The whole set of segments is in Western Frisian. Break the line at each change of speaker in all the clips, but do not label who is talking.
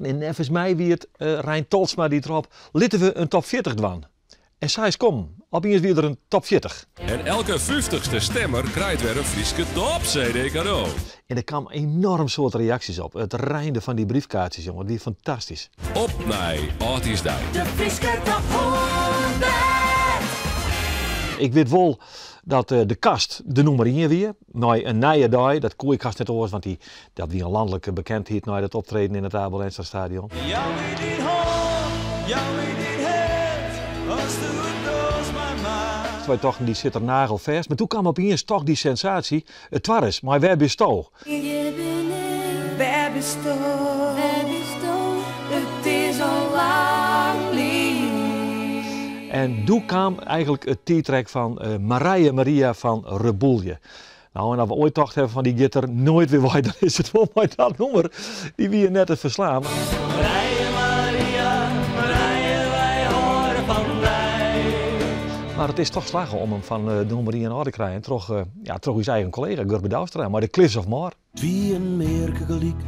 En neffens my wie it Rein Tolsma dy't rôp, litte we in top 40 dwaan. En sa is it kommen. Opiens wie der in top 40.
En elke 50ste stimmer krijt wer in Fryske top-CD kado.
En der kaam enoarm soad reaksjes op. It reinde fan dy briefkaartsjes, jonge. It wie fantastysk.
Op nei âldjiersdei.
De Fryske top 100.
Ik wit wol dat De Kast de nûmer ien wie. Nei in nije dei, dat koe ek hast net oars, want dat wie in lanlike bekendheid nei dat optreden yn it Abe Lenstra Stadion.
Jou my dyn hân, jou my dyn hert, as do it dochs mar meist.
Wy tochten dy sit der nagelfêst, mar doe kaam opiens toch dy sensaasje, it Twarres, mei Wêr bisto?
Hjir bin ik, wêr bisto? Wêr bisto? It is al lang lyn.
En doe kaam eigenlik it tiidrek fan Marije Maria fan Reboelje. Nou, en as we oait tocht hawwe fan dy giet der noait wer wei, dan is it wol mei dat nûmer. Dy wie net te ferslaan.
Marije Maria, Marije, wy hâlde fan dy.
Mar it is toch slagge om him fan de nûmer ien ôf te krijen troch, ja, troch ús eigen kollega Gurbe Douwstra mei de Cliffs of Moher.
't Wie in mearke gelyk,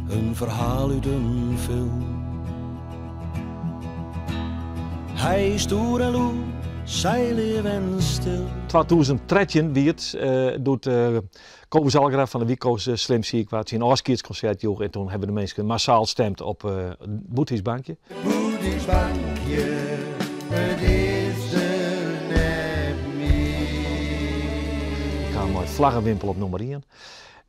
in ferhaal út in film. Hy stoer en lûd, sy leaf en stil.
2013 wie it doe't Kobus Algra fan de Wiko's slim siik waard, syn ôfskiedskonsert joech en toen hawwe de minsken massaal stemd op it Bûthúsbankje.
Bûthúsbankje, it is der net mear.
Kaam mei Flaggewimpel op nûmer ien.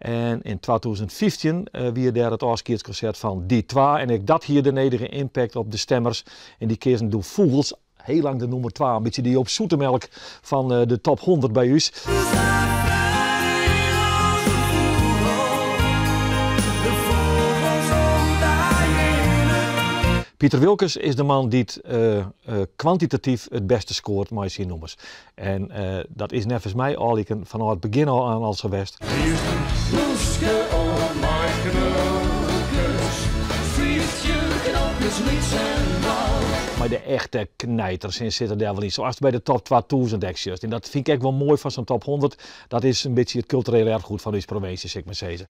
En yn 2015 wie dêr it ôfskiedskonsert fan Die Twa en ek dat hie de nedige impact op de stemmers en dy keazen doe Fûgels, hiel lang de nûmer twa, in bytsje de Joop Zoetemelk fan de top 100 by ús. Piter Wilkens is de man dy't kwantitatyf it bêste skoart mei syn nûmers. En dat is neffens my aliken fanôf it begjin ôf oan al sa west.
Earst in blûske oan mei knoopkes, 15 knoopkes lyts en blau.
Mar de echte knijters sitte dêr wol yn, sa ast by de top 2000 ek sjochst. En dat fyn ik ek wol moai fan sa'n top 100, dat is in bytsje it kulturele erfgoed fan ús provinsje, sil ik mar sizze.